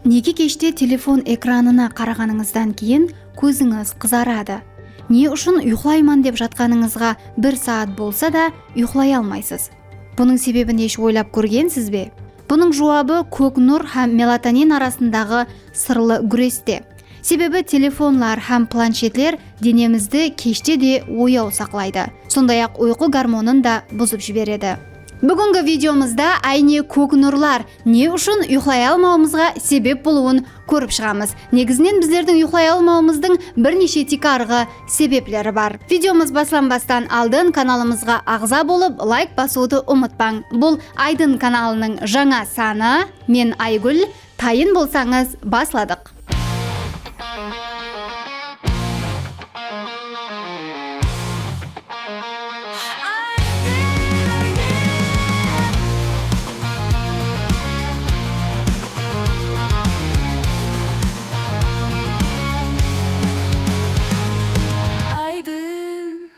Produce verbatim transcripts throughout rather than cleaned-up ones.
Nege keshte telefon ekranına qaraǵanıńızdan keyin kózińiz qızaradı? Ne ushın uyqılayman dep jatqanıńızǵa bir saat bolsa da uyqılay almaysız? Bunıń sebebin hesh oylap kórgensiz be? Bunıń juwabı kók nur hám melatonin arasındaǵı sırlı gúreste. Sebebi telefonlar hám planshetler denemizdi keshte de oyaw saqlaydı. Sonday-aq, uyqı gormonın da buzıp jiberedi. Búgingi videomızda áyne kók nurlar ne ushın uyqılay almawımızǵa sebep bolıwın kórip shıǵamız. Negizinen bizlerdiń uyqılay almawımızdıń bir neshe tiykarǵı sebepleri bar. Videomız baslanbastan aldın kanalımızǵa aǵza bolıp, layk basıwdı umıtpań. Bul Aydın kanalınıń jańa sanı. Men Aygúl. Tayın bolsańız, basladıq. Aydın.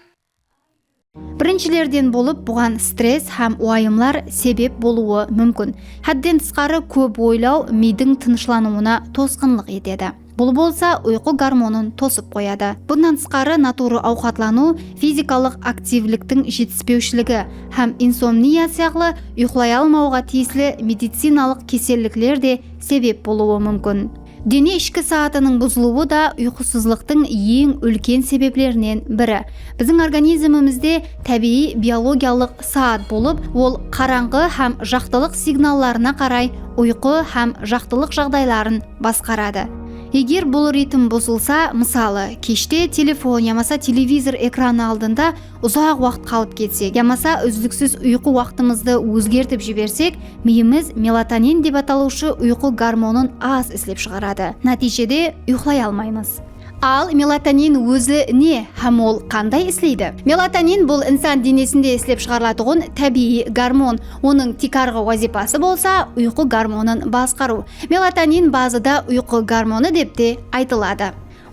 Birinshilerden bolıp, buǵan stress hám uwayımlar sebep bolıwı múmkin. Hádden tısqarı kóp oylaw miydiń tınıshlanıwına tosqınlıq etedi. Bul bolsa uyqı gormonın tosıp qoyadı. Bunnan tısqarı, natuwrı awqatlanıw, fizikalıq aktivliktiń jetispewshiligi hám insomniya sıyaqlı uyqılay almawǵa tiyisli medicinalıq kesellikler de sebep bolıwı múmkin. Dene ishki saatınıń buzılıwı da uyqısızlıqtıń eń úlken sebeplerinen biri. Biziń organizmimizde tábiyiy biologiyalıq saat bolıp, ol qarańǵı hám jaqtılıq signallarına qaray uyqı hám jaqtılıq jaǵdayların basqaradı. Eger bul ritm buzılsa, mısalı, keshte telefon yamasa televizor ekranı aldında uzaq waqıt qalıp ketsek, yamasa úzliksiz uyqı waqtımızdı ózgertip jibersek, miyimiz melatonin dep atalıwshı uyqı gormonın az islep shıǵaradı. Nátiyjede uyqılay almaymız. Al, melatonin ózi ne hám ol qanday isleydi? Melatonin, bul insan denesinde islep shıǵarılatuǵın tábiyiy gormon. Onıń tiykarǵı wazıypası bolsa uyqı gormonın basqarıw. Melatonin bazıda uyqı gormonı dep te aytıladı.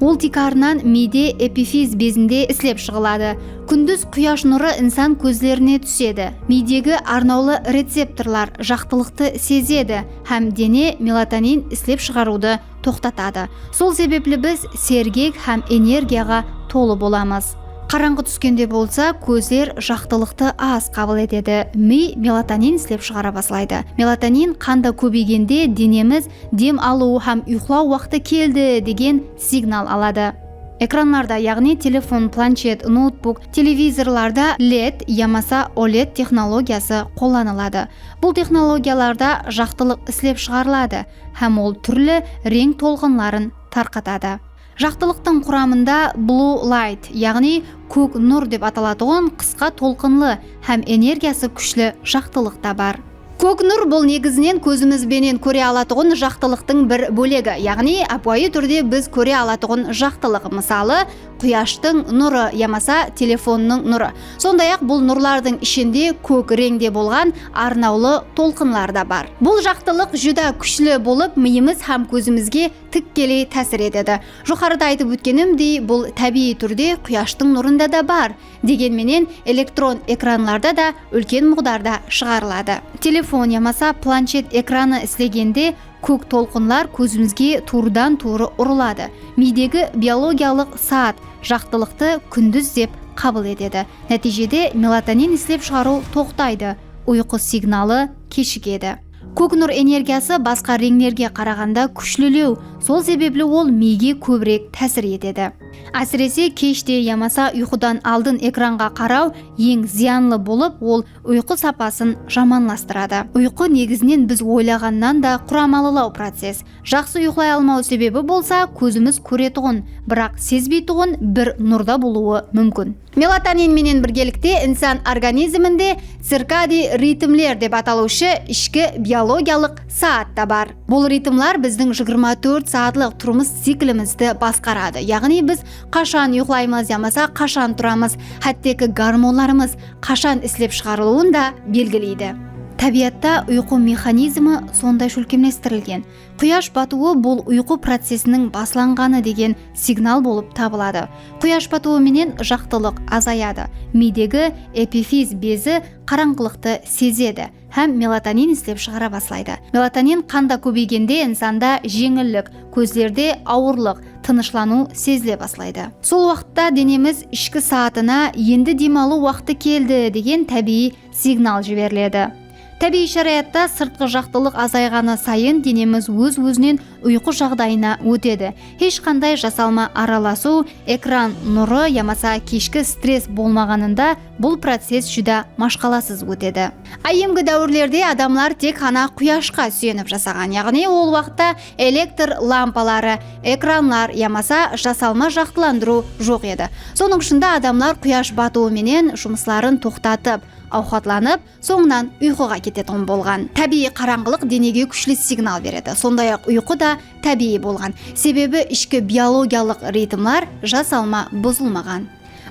Ol tiykarınan miyde epifiz bezinde islep shıǵıladı. Kúndiz quyash nurı insan kózlerine túsedi. Miydegi arnawlı receptorlar jaqtılıqtı sezedi hám dene melatonin islep shıǵarıwdı toqtatadı. Sol sebepli biz sergek hám energiyaǵa tolı bolamız. Qarańǵı túskende bolsa, kózler jaqtılıqtı az qabıl etedi. Miy melatonin islep shıǵara baslaydı. Melatonin qanda kóbeygende denemiz dem alıw hám uyqılaw waqtı keldi degen signal aladı. Ekranlarda, yaǵnıy telefon, planshet, noutbuk, televizorlarda led yamasa oled texnologiyası qollanıladı. Bul texnologiyalarda jaqtılıq islep shıǵarıladı hám ol túrli reń tolqınların tarqatadı. Jaqtılıqtıń quramında blue light, yaǵnıy kók nur dep atalatuǵın qısqa tolqınlı hám energiyası kúshli jaqtılıq ta bar. Kók nur, bul negizinen kózimiz benen kóre alatuǵın jaqtılıqtıń bir bólegi, yaǵnıy ápiwayı túrde biz kóre alatuǵın jaqtılıq, mısalı, quyashtıń nurı yamasa telefonnıń nurı. Sonday-aq, bul nurlardıń ishinde kók reńde bolǵan arnawlı tolqınlar da bar. Bul jaqtılıq júdá kúshli bolıp, miyimiz hám kózimizge tikkeley tásir etedi. Joqarıda aytıp ótkenimdey, bul tábiyiy túrde quyashtıń nurında da bar. Degen menen, elektron ekranlarda da úlken muǵdarda shıǵarıladı. Telefon yamasa planshet ekranı islegende, kók tolqınlar kózimizge tuwrıdan-tuwrı urıladı. Miydegi biologiyalıq saat jaqtılıqtı kúndiz dep qabıl etedi. Nátiyjede melatonin islep shıǵarıw toqtaydı, uyqı signalı keshigedi. Kók nur energiyası basqa reńlerge qaraǵanda kúshlilew, sol sebepli ol miyge kóbirek tásir etedi. Ásirese, keshte yamasa uyqıdan aldın ekranǵa qaraw eń zıyanlı bolıp, ol uyqı sapasın jamanlastıradı. Uyqı negizinen biz oylaǵannan da quramalılaw process. Jaqsı uyqılay almaw sebebi bolsa kózimiz kóretuǵın, biraq sezbeytuǵın bir nurda bolıwı múmkin. Melatonin menen birgelikte insan organizminde cirkadiy ritmler dep atalıwshı ishki biologiyalıq saat ta bar. Bul ritmlar biziń jigirma tórt saatlıq turmıs ciklimizdi basqaradı. Yaǵnıy biz qashan uyqılaymız yamasa qashan turamız, hátteki gormonlarımız qashan islep shıǵarılıwın da belgileydi. Tábiyatta uyqı mexanizmi sonday shólkemlestirilgen. Quyash batıwı bul uyqı procesiniń baslanǵanı degen signal bolıp tabıladı. Quyash batıwı menen jaqtılıq azayadı. Miydegi epifiz bezi qarańǵılıqtı sezedi hám melatonin islep shıǵara baslaydı. Melatonin qanda kóbeygende insanda jeńillik, kózlerde awırlıq, tınıshlanıw sezile baslaydı. Sol waqıtta denemiz ishki saatına endi dem alıw waqtı keldi degen tábiyiy signal jiberiledi. Tábiyiy sharayatta sırtqı jaqtılıq azayǵanı sayın denemiz óz-ózinen uyqı jaǵdayına ótedi. Hesh qanday jasalma aralasıw, ekran nurı yamasa keshki stress bolmaǵanında bul process júdá mashqalasız ótedi. Áyyemgi dáwirlerde adamlar tek ǵana quyashqa súyenip jasaǵan, yaǵnıy ol waqıtta elektr lampaları, ekranlar yamasa jasalma jaqtılandırıw joq edi. Sonıń ushın da adamlar quyash batıwı menen jumısların toqtatıp, awqatlanıp, sońınan uyqıǵa ketetuǵın bolǵan. Tábiyiy qarańǵılıq denege kúshli signal beredi. Sonday-aq, uyqı da tábiyiy bolǵan. Sebebi ishki biologiyalıq ritmlar jasalma buzılmaǵan.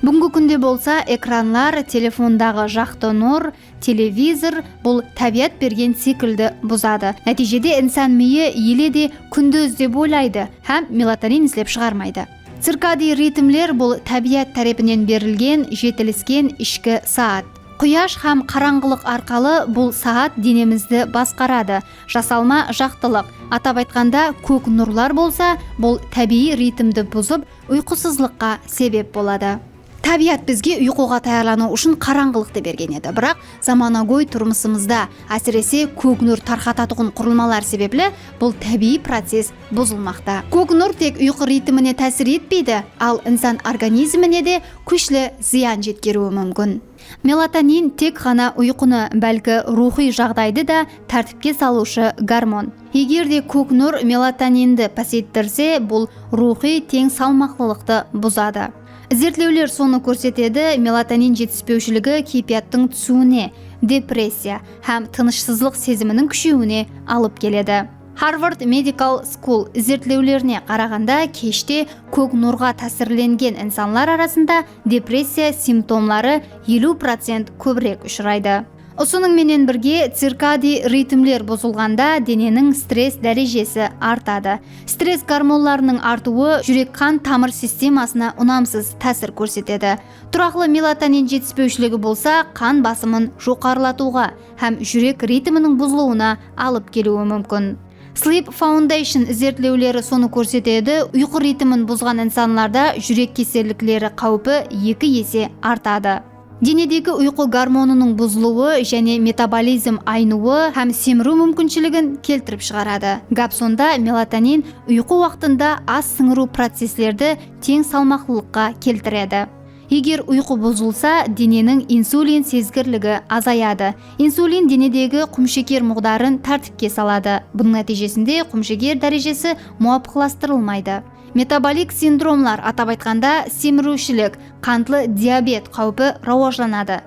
Búgingi kúnde bolsa ekranlar, telefondaǵı jaqtı nur, televizor bul tábiyat bergen cikldi buzadı. Nátiyjede insan miyi ele de kúndiz dep oylaydı hám melatonin islep shıǵarmaydı. Cirkadiy ritmler bul tábiyat tárepinen berilgen jetilisken ishki saat. Quyash hám qarańǵılıq arqalı bul saat denemizdi basqaradı. Jasalma jaqtılıq, atap aytqanda kók nurlar bolsa, bul tábiyiy ritmdi buzıp, uyqısızlıqqa sebep boladı. Tábiyat bizge uyqıǵa tayarlanıw ushın qarańǵılıqtı bergen edi. Biraq zamanagóy turmısımızda, ásirese, kók nur tarqatatuǵın qurılmalar sebepli bul tábiyiy process buzılmaqta. Kók nur tek uyqı ritmine tásir etpeydi, al insan organizmine de kúshli zıyan jetkeriwi múmkin. Melatonin tek ǵana uyqını, bálki ruwxıy jaǵdaydı da tártipke salıwshı gormon. Eger de kók nur melatonindi páseyttirse, bul ruwxıy teń salmaqlılıqtı buzadı. Izertlewler sonı kórsetedi, melatonin jetispewshiligi keypiyattıń túsiwine, depressiya hám tınıshsızlıq seziminiń kúsheyiwine alıp keledi. Harvard Medical School izertlewlerine qaraǵanda, keshte kók nurǵa tásirlengen insanlar arasında depressiya simptomları eliw procent kóbirek ushıraydı. Usınıń menen birge, cirkadiy ritmler buzılǵanda deneniń stress dárejesi artadı. Stress gormonlarınıń artıwı júrek-qan tamır sistemasına unamsız tásir kórsetedi. Turaqlı melatonin jetispewshiligi bolsa qan basımın joqarılatıwǵa hám júrek ritminiń buzılıwına alıp keliwi múmkin. Sleep Foundation izertlewleri sonı kórsetedi, uyqı ritmin buzǵan insanlarda júrek kesellikleri qáwipi eki ese artadı. Denedegi uyqı gormonınıń buzılıwı jáne metabolizm aynıwı hám semiriw múmkinshiligin keltirip shıǵaradı. Gáp sonda, melatonin uyqı waqtında az sińiriw processlerdi teń salmaqlılıqqa keltiredi. Eger uyqı buzılsa, deneniń insulin sezgirligi azayadı. Insulin denedegi qumsheker muǵdarın tártipke saladı. Bunıń nátiyjesinde qumsheker dárejesi muwapıqlastırılmaydı. Metabolik sindromlar, atap aytqanda, semiriwshilik, qantlı diabet qáwipi rawajlanadı.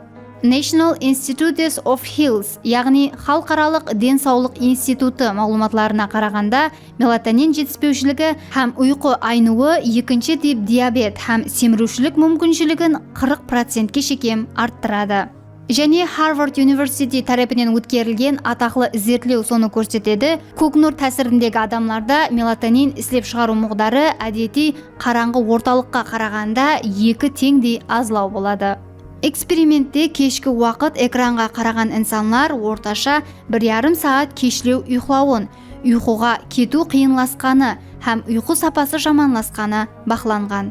National Institutes of Health, yaǵnıy Xalıqaralıq densawlıq institutı maǵlıwmatlarına qaraǵanda, melatonin jetispewshiligi hám uyqı aynıwı ekinshi tip diabet hám semiriwshilik múmkinshiligin qırq procentke shekem arttıradı. Jáne Harvard University tárepinen ótkerilgen ataqlı izertlew sonı kórsetedi, kók nur tásirindegi adamlarda melatonin islep shıǵarıw muǵdarı ádetiy qarańǵı ortalıqqa qaraǵanda eki teńdey azlaw boladı. Eksperimentte keshki waqıt ekranǵa qaraǵan insanlar ortasha bir yarım saat keshlew uyıqlawın, uyqıǵa ketiw qıyınlasqanı hám uyqı sapası jamanlasqanı baqlanǵan.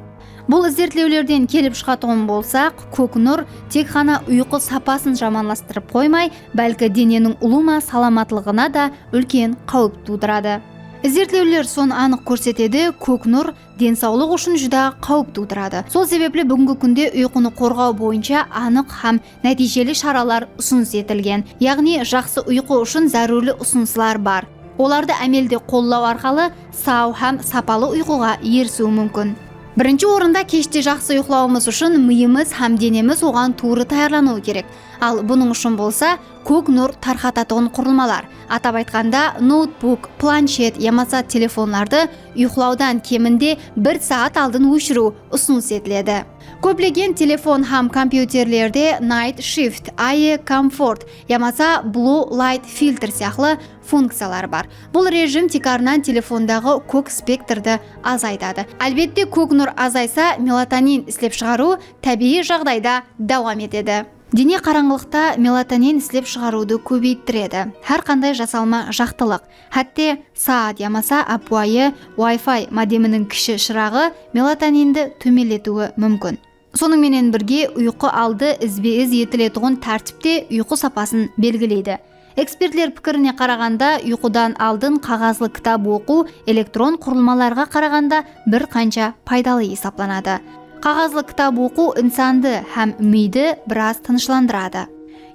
Bul izertlewlerden kelip shıǵatuǵın bolsaq, kók nur tek ǵana uyqı sapasın jamanlastırıp qoymay, bálki deneniń ulıwma salamatlıǵına da úlken qáwip tuwdıradı. Izertlewler sonı anıq kórsetedi, kók nur densawlıq ushın júdá qáwip tuwdıradı. Sol sebepli búgingi kúnde uyqını qorǵaw boyınsha anıq hám nátiyjeli sharalar usınıs etilgen, yaǵnıy jaqsı uyqı ushın zárúrli usınıslar bar. Olardı ámelde qollaw arqalı saw hám sapalı uyqıǵa erisiw múmkin. Birinshi orında keshte jaqsı uyıqlawımız ushın miyimiz hám denemiz oǵan tuwrı tayarlanıwı kerek. Al bunıń ushın bolsa kók nur tarqatatuǵın qurılmalar, atap aytqanda, noutbuk, planshet yamasa telefonlardı uyıqlawdan keminde bir saat aldın óshiriw usınıs etiledi. Kóplegen telefon hám kompyuterlerde Night Shift, Eye Comfort yamasa Blue Light Filter sıyaqlı funkciyalar bar. Bul rejim tiykarınan telefondaǵı kók spektrdi azaytadı. Álbette, kók nur azaysa, melatonin islep shıǵarıw tábiyiy jaǵdayda dawam etedi. Dene qarańǵılıqta melatonin islep shıǵarıwdı kóbeyttiredi. Hár qanday jasalma jaqtılıq, hátte saat yamasa ápiwayı Wi-Fi modeminiń kishi shıraǵı melatonindi tómenletiwi múmkin. Sonıń menen birge, uyqı aldı izbe-iz etiletuǵın tártipte uyqı sapasın belgileydi. Ekspertler pikirine qaraǵanda, uyqıdan aldın qaǵazlı kitap oqıw elektron qurılmalarǵa qaraǵanda bir qansha paydalı esaplanadı. Qaǵazlı kitap oqıw insandı hám miydi biraz tınıshlandıradı.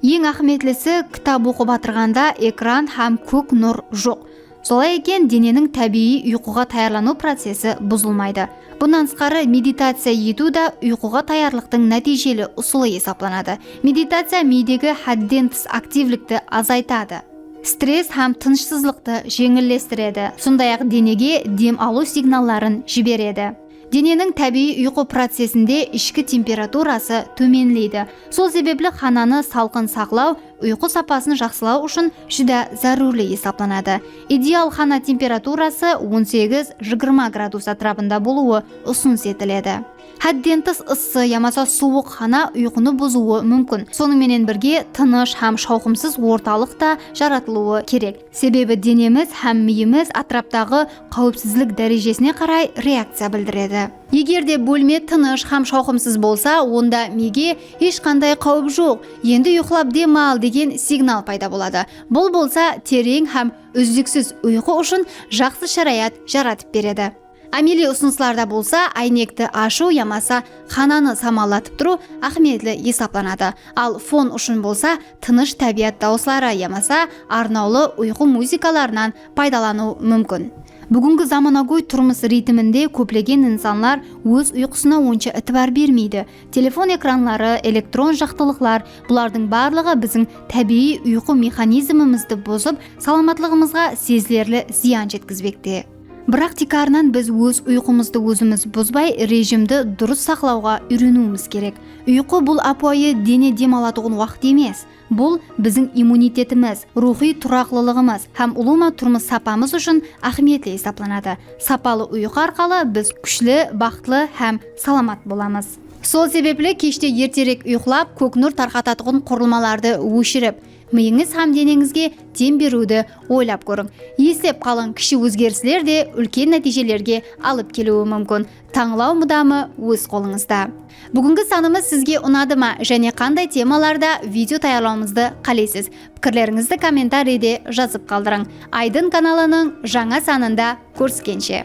Eń áhmiyetlisi, kitap oqıp atırǵanda ekran hám kók nur joq. Solay eken, deneniń tábiyiy uyqıǵa tayarlanıw procesi buzılmaydı. Bunnan tısqarı, meditaciya etiw da uyqıǵa tayarlıqtıń nátiyjeli usılı esaplanadı. Meditaciya miydegi hádden tıs aktivlikti azaytadı, stress hám tınıshsızlıqtı jeńillestiredi, sonday-aq, denege dem alıw signalların jiberedi. Deneniń tábiyiy uyqı procesinde ishki temperaturası tómenleydi. Sol sebepli xananı salqın saqlaw uyqı sapasın jaqsılaw ushın júdá zárúrli esaplanadı. Ideal xana temperaturası on segiz jigirma gradus átirapında bolıwı usınıs etiledi. Hádden tıs ıssı yamasa suwıq xana uyqını buzıwı múmkin. Sonıń menen birge, tınısh hám shawqımsız ortalıq ta jaratılıwı kerek. Sebebi denemiz hám miyimiz átiraptaǵı qáwipsizlik dárejesine qaray reakciya bildiredi. Eger de bólme tınısh hám shawqımsız bolsa, onda miyge "Hesh qanday qáwip joq, endi uyqılap dem al" degen signal payda boladı. Bul bolsa tereń hám úzliksiz uyqı ushın jaqsı sharayat jaratıp beredi. Ámeliy usınıslarda bolsa, áynekti ashıw yamasa xananı samallatıp turıw áhmiyetli esaplanadı. Al fon ushın bolsa, tınısh tábiyat dawısları yamasa arnawlı uyqı muzıkalarınan paydalanıw múmkin. Búgingi zamanagóy turmıs ritminde kóplegen insanlar óz uyqısına onsha itibar bermeydi. Telefon ekranları, elektron jaqtılıqlar, bulardıń barlıǵı biziń tábiyiy uyqı mexanizmimizdi buzıp, salamatlıǵımızǵa sezilerli zıyan jetkizbekte. Biraq tiykarınan biz óz uyqımızdı ózimiz buzbay, rejimdi durıs saqlawǵa úyreniwimiz kerek. Uyqı bul ápiwayı dene dem alatuǵın waqıt emes. Bul biziń immunitetimiz, ruwxıy turaqlılıǵımız hám ulıwma turmıs sapamız ushın áhmiyetli esaplanadı. Sapalı uyqı arqalı biz kúshli, baxıtlı hám salamat bolamız. Sol sebepli keshte erterek uyqılap, kók nur tarqatatuǵın qurılmalardı óshirip, miyingiz hám deneńizge dem beriwdi oylap kóriń. Eslep qalıń, kishi ózgerisler de úlken nátiyjelerge alıp keliwi múmkin. Tańlaw mudamı óz qolıńızda. Búgingi sanımız sizge unadı ma? Jáne qanday temalarda video tayarlawımızdı qáleysiz? Pikirlerińizdi kommentariyde jazıp qaldırıń. Aydın kanalınıń jańa sanında kóriskenshe!